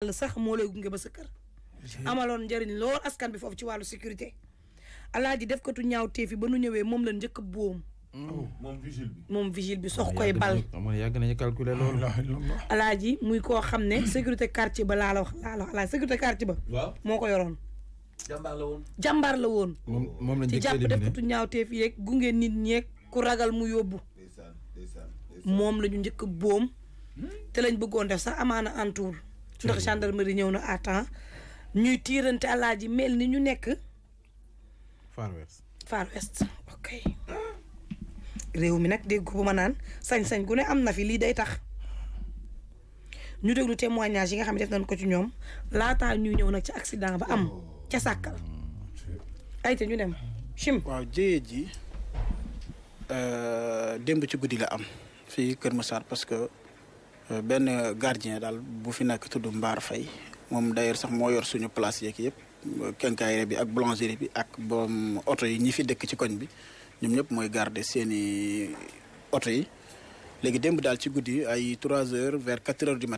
sax moo lay gunge ba sa kër amaloon njëriñ lool askan bi foofu ci wàllu sécurité alaaji def katu ñaaw teefi ba nu ñëwee moom la njëkk boom moom vigile bi sox koy bal yàgg nañu calculer loolu alaaji muy koo xam ne sécurité quartier ba laa la wax alaaji sécurité quartier ba moo ko yoroon jàmbaar la woon moom lañ ci jàpp def katu ñaaw teefi yeeg gunge nit ñeeg ku ragal mu yóbbu moom la ñu njëkk boom te lañ bëggoon def sax amaana entour ndax gendarmerie ñëw na à temps ñuy tiirante alaaji mel ni ñu nekk Far West ok réew mi nag dégg ko bu ma naan sañ-sañ gu ne am na fi lii day tax ñu déglu témoignage yi nga xam ne def nañ ko ci ñoom laataa ñuy ñëw nag ci accident ba am ca Sàkkal ay te ñu dem chim waaw jëyee ji démb ci guddi la am fii Kër Massar parce que benn gardien daal bu fi nekk tudd Mbaar Faye moom d'ailleurs sax moo yor suñu place yeeg yëpp quincaillerie bi ak boulangerie bi ak boom oto yi ñi fi dëkk ci koñ bi ñoom ñëpp mooy garder seeni oto yi léegi démb daal ci guddi ay 3 heures vers 4 heures du mat